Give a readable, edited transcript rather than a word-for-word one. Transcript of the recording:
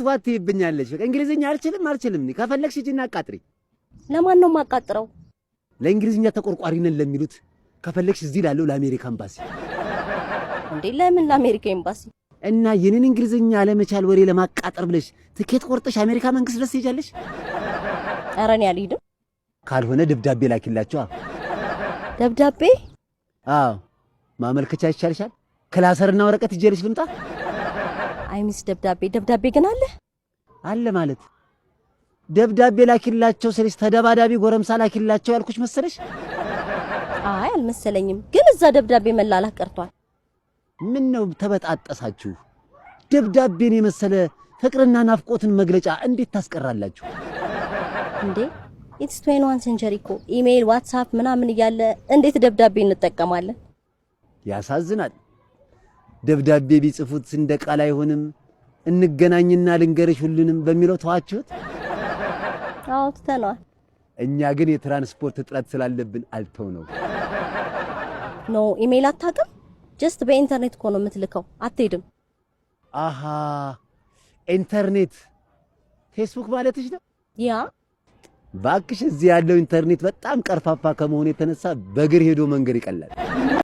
ዋት ትይብኛለሽ። በቃ እንግሊዝኛ አልችልም አልችልም። ከፈለግሽ ሂጂና አቃጥሪ። ለማን ነው የማቃጥረው? ለእንግሊዝኛ ተቆርቋሪ ነን ለሚሉት፣ ከፈለግሽ እዚህ ላለው ለአሜሪካ ኤምባሲ። እንዴ፣ ለምን ለአሜሪካ ኤምባሲ? እና የኔን እንግሊዝኛ አለመቻል ወሬ ለማቃጠር ብለሽ ትኬት ቆርጠሽ አሜሪካ መንግስት ድረስ ትሄጃለሽ? ኧረ እኔ አልሄድም። ካልሆነ ደብዳቤ ላኪላቸዋ። ደብዳቤ? አዎ፣ ማመልከቻ ይቻልሻል። ክላሰርና ወረቀት ይዤልሽ ልምጣ? I miss ደብዳቤ። ደብዳቤ ግን አለ? አለ ማለት ደብዳቤ ላኪላቸው ስልሽ ተደባዳቢ ጎረምሳ ላኪላቸው ያልኩሽ መሰለሽ? አይ፣ አልመሰለኝም። ግን እዛ ደብዳቤ መላላክ ቀርቷል። ምን ነው ተበጣጠሳችሁ? ደብዳቤን የመሰለ ፍቅርና ናፍቆትን መግለጫ እንዴት ታስቀራላችሁ? እንዴ፣ it's 21 century እኮ። ኢሜይል፣ WhatsApp ምናምን እያለ እንዴት ደብዳቤ እንጠቀማለን? ያሳዝናል። ደብዳቤ ቢጽፉት እንደ ቃል አይሆንም። እንገናኝና ልንገርሽ ሁሉንም በሚለው ተዋችሁት። አዎ፣ ትተነዋል። እኛ ግን የትራንስፖርት እጥረት ስላለብን አልተውነው። No፣ email አታውቅም? Just በኢንተርኔት እኮ ነው የምትልከው፣ አትሄድም። አሃ፣ ኢንተርኔት፣ ፌስቡክ ማለትሽ ነው? Yeah. ባክሽ፣ እዚህ ያለው ኢንተርኔት በጣም ቀርፋፋ ከመሆኑ የተነሳ በእግር ሄዶ መንገር ይቀላል።